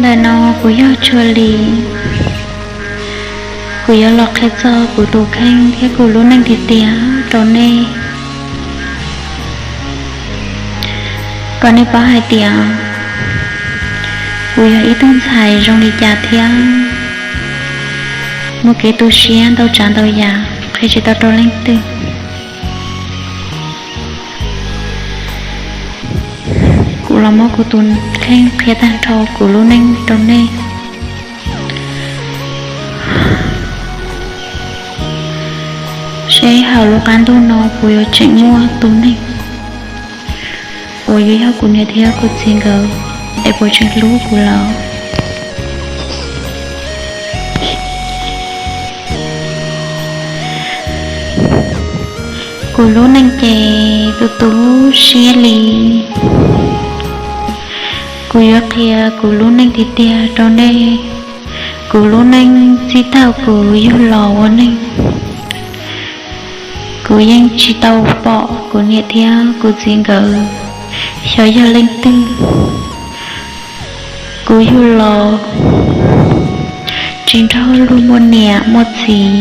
Ntawm no kuv yog Tshua Lis, kuv yuav los qhia txog kuv tus kheej thiab kuv lub neej tiag tiag rau nej, kom nej paub hais tias kuv yog ib tug ntxhais zoo li cas thiab muaj kev tu siab ntau tsav ntau yam qhia tsis tau rau leej twg. Kuv los muab kuv tus kheej qhia tag nrho kuv lub neej rau nej, seb hauv lub qab ntuj no puas yuav tseem muaj tus neeg uas yuav yog kuv niam thiab kuv txiv nkawd es puas tseem hlub kuv lawm. Kuv lub neej ces tu tu siab li. Kuv yuav qhia kuv lub neej tiag tiag rau nej. Kuv lub neej txij thaum kuv yug los ua neej, kuv yeej tsis tau pom kuv niam thiab kuv txiv nkawd xyov yog leej twg. Kuv yug los tsis nrog luag muaj niam muaj txiv,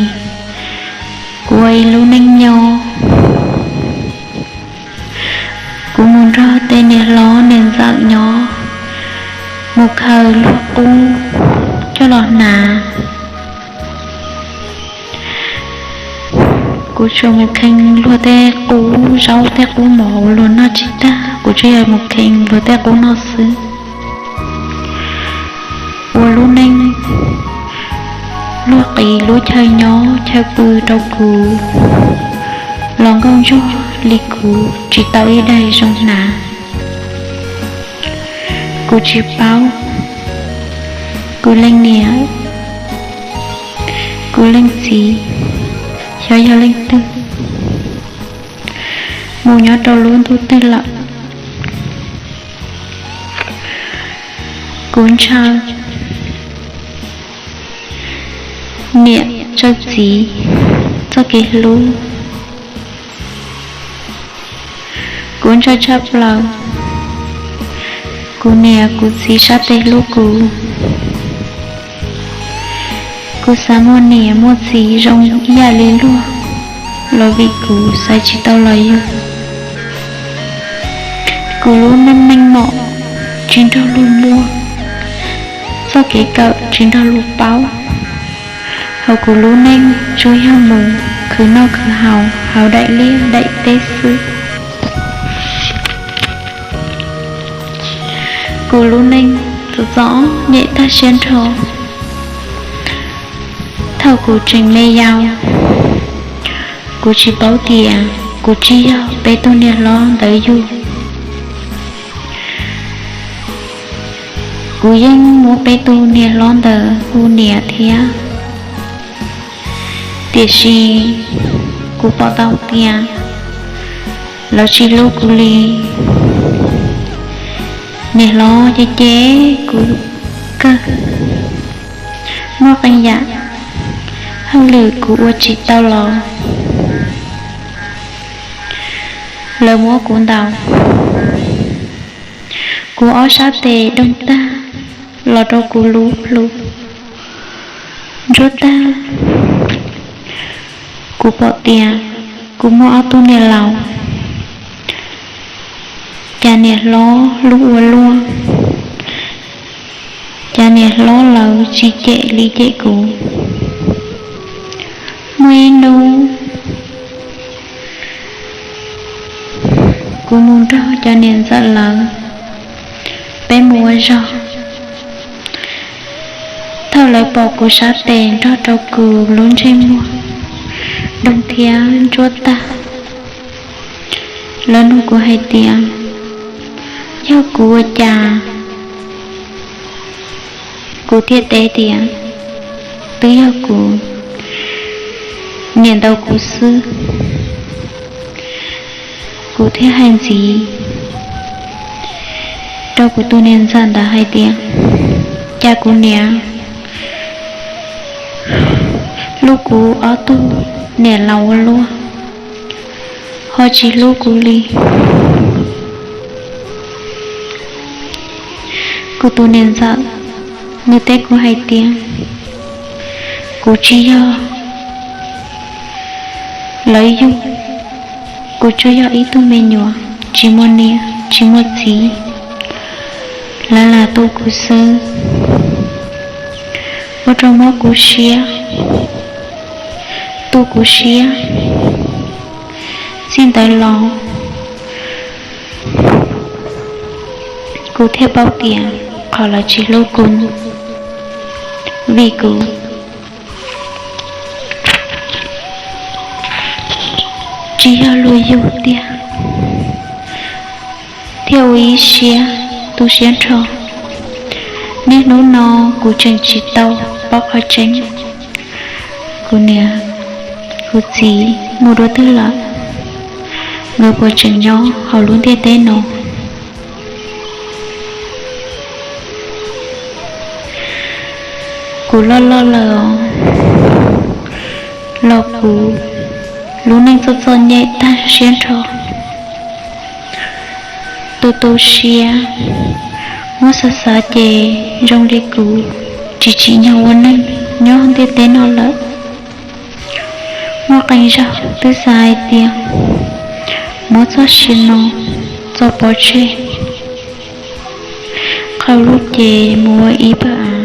kuv ua ib lub neej nyob. Kuv mus nrog tej niam hlob niam ntxawm nyob, mus khaws luag qub coj los hnav. Kuv tsuas mus khee luag tej qub zaub tej qub mov luag noj tsis tag, kuv tsuas yog mus khee luag tej qub noj xwb. Ua lub neej luag qiv lub chaw nyob chaw pw rau kuv los nkauj ntsuag li kuv tsis tau ib daim zoo hnav. Kuv tsis paub kuv leej niam, kuv leej txiv xyov yog leej twg, mus nyob rau lub ntuj twg lawm. Kuv ntshaw niam ntshaw txiv txoj kev hlub. Kuv ntshaw tshaj plaws kuv niam kuv txiv sab tes hlub kuv. Kuv xav muaj niam muaj txiv zoo ib yam li luag los vim kuv xaiv tsis tau los yug. Kuv lub neej meej mom tsis nrog luag muaj, txoj kev kawm tsis nrog luag paub. Hauv kuv lub neej tsuas yog mus khwv noj khwv haus hauv daim liaj daim teb xwb. Kuv lub neej txom txom nyem tag siab nrho. Thaum kuv tseem me yau, kuv tsis paub tias kuv tsis yog peb tug niam hlob ntawd yug. Kuv yeej muab peb tug niam hlob ntawd hu niam thiab, tiam sis kuv pom tau tias lawv tsis hlub kuv li. Niam hlob cem cem kuv kawg, muaj qee yam hauj lwm kuv ua tsis tau los lawv muab kuv ntaus. Kuv ob sab tes doog tag los rau kuv lub plhu ntsuab tag. Kuv pom tias kuv muaj ob tug niam laus, cas niam hlob hlub ua luaj, cas niam hlob lawv tsis cem li cem kuv. Muaj ib hnub kuv mus nrog cov niam ntxawm lawv, peb mus ua zog. Thaum lawv pom kuv sab tes nrog rau kuv lub ntsej muag doog thiab ntsuab tag, lawv nug kuv hais tias yog kuv ua cas. Kuv thiaj teb tias twb yog kuv niam ntaus kuv xwb. Kuv thiaj hais ntxiv rau kuv tus niam ntxawm ntawd hais tias cas kuv niam hlub kuv ob tug niam laus ua luaj, ho tsis hlub kuv li. Kuv tus niam ntxawm Nws teb kuv hais tias kuv tsis yog lawv yug, kuv tsuas yog ib tug me nyuam tsis muaj niam tsis muaj txiv, lawv lam tu kuv xwb, ua rau mob kuv siab, tu kuv siab. Txij ntawd los kuv thiaj paub tias qhov lawv tsis hlub kuv, vim kuv tsis yog luag yug tiag, thiaj ua ib siab tu siab nrho. Niaj hnub no kuv tseem tsis tau paub qhov tseeb, kuv niam kuv txiv mus dua twg lawm, nkawd puas tseem nyob hauv lub ntiaj teb no. Kuv loj loj lawm os, los kuv lub neej txom txom nyem tag siab nrho, tu tu siab, muab xav xav ces zoo li kuv tsis tsim nyog ua neeg nyob ntiaj teb no lawm. Muaj qee zaug twb xav hais tias muab txoj sia no tso pov tseg, qhau lug ces mus ua ib pawg av,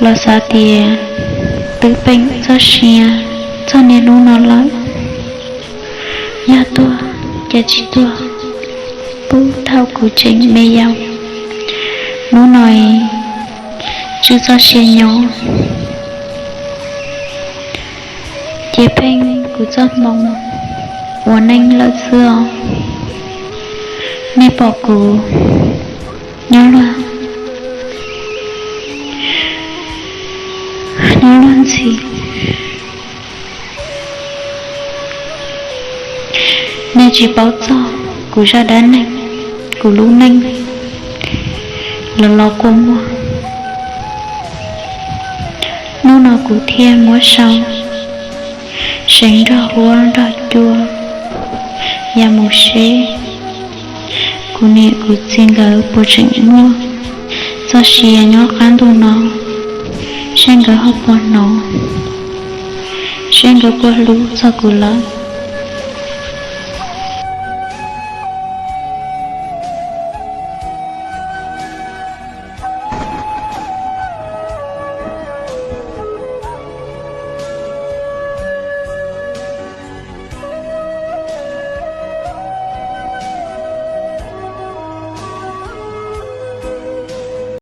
los xav tias twb peem txoj sia txog niaj hnub no lawm, yog tuag cas tsis tuag pub thaum kuv tseem me yau, hnub no tswj txoj sia nyob. Ces pheej kuv txoj hmoo ua neej lawm xwb os. Nej pom kuv nyob luag, nyob luag ntxhi, nej tsis paub txog kuv zaj dab neeg, kuv lub neej los los kua muag. Hnub no kuv thiaj muab sau seev nrog huab nrog cua ya mus seb kuv niam kuv txiv nkawd puas tseem muaj txoj sia nyob qab ntuj no, seb nkawd ho puas hnov, seb nkawd puas hlub txog kuv lawm.